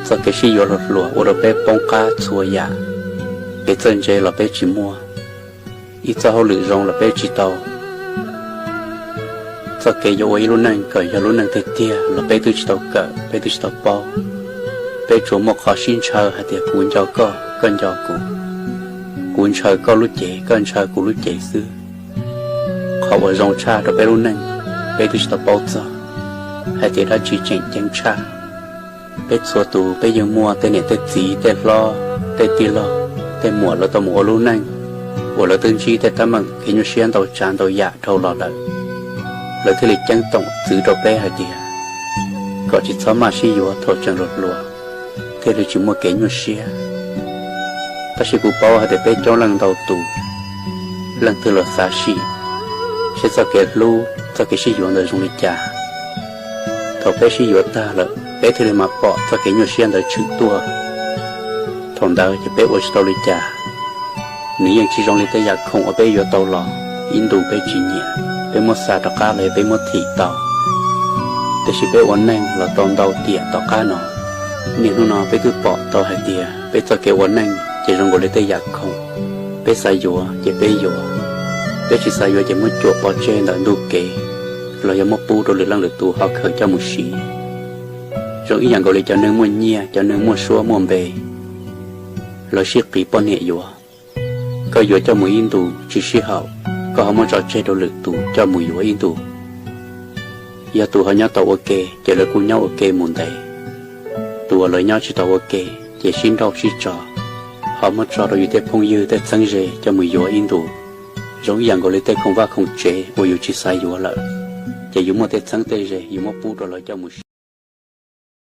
Txoj kev sib yuav hluas hluas ua rau peb poob qab txhua yam. Kev txawj ntse los peb tsis muaj, ib txoj hauj lwm zoo los peb tsis tau, txoj kev yuav ua ib lub neej kom yog lub neej tiag tiag los peb twb tsis tau kawm, peb twb tsis tau paub. Peb tsuas muaj qhov sib ntshaw hais tias kuv nco koj, koj nco kuv, kuv ntshaw koj lub cev, koj ntshaw kuv lub cev xwb. Qhov uas zoo tshaj rau peb lub neej, peb twb tsis tau paub txog hais tias dab tsi tseem ceeb tshaj. Peb txhua tus peb yeej muaj tej niam tej txiv, tej hlob, tej tij laug, tej muam lawv tau mus ua lub neej uas lawv twb ntsib tej teeb meem kev nyuaj siab ntau tsav ntau yam dhau los lawm, lawv thiaj li ceeb toom txwv rau peb hais tias kom tsis txhob maj sib yuav thaum tseem hluas hluas, thiaj li tsis muaj kev nyuaj siab. Tab sis kuv paub hais tias peb coob leej ntau tus, leej twg los xav sim seb txoj kev hlub, txoj kev sib yuav ntawd zoo li cas. Thaum peb sib yuav tag lawm, peb thiaj li mam pom txoj kev nyuaj siab ntawd tshwm tuaj. Thaum ntawd ces peb ua tsis tau li cas. Nws yeej tsis zoo li tej yam khoom uas peb yuav tau los, ib ntus peb tsis nyiam, peb muab xa rov qab los yog peb muab thim tau. Tiam sis peb ua neej los tau ntau tiam tom qab no, niaj hnub no peb twb pom tau hais tias peb txoj kev ua neej ces zoo nkaus li tej yam khoom, peb xav yuav ces peb yuav, peb tsis xav yuav ces muab cuam pov tseg ntawm ntug kev, los yog muab pub rau lwm leej lwm tus ho khaws coj mus siv. Zoo ib yam nkaus li cov neeg muaj nyiaj, cov neeg muaj suab muaj npe, lawv sib qiv poj niam yuav. Koj yuav coj mus ib ntus tsis sib haum, koj ho muab tso tseg rau lwm tus coj mus yuav ib ntus. Yog tus ho nyob tau ua ke ces lawv kuj nyob ua ke mus ntev. Tus uas lawv nyob tsis tau ua ke ces sib nrauj sib tso, ho muab tso rau yus tej phooj ywg tej txheeb ze coj mus yuav ib ntus. Zoo ib yam nkaus li tej khoom vaj khoom tsev uas yus tsis xav yuav lawm, ces yus muaj tej txheeb tej ze yus muab pub rau lawv coj mus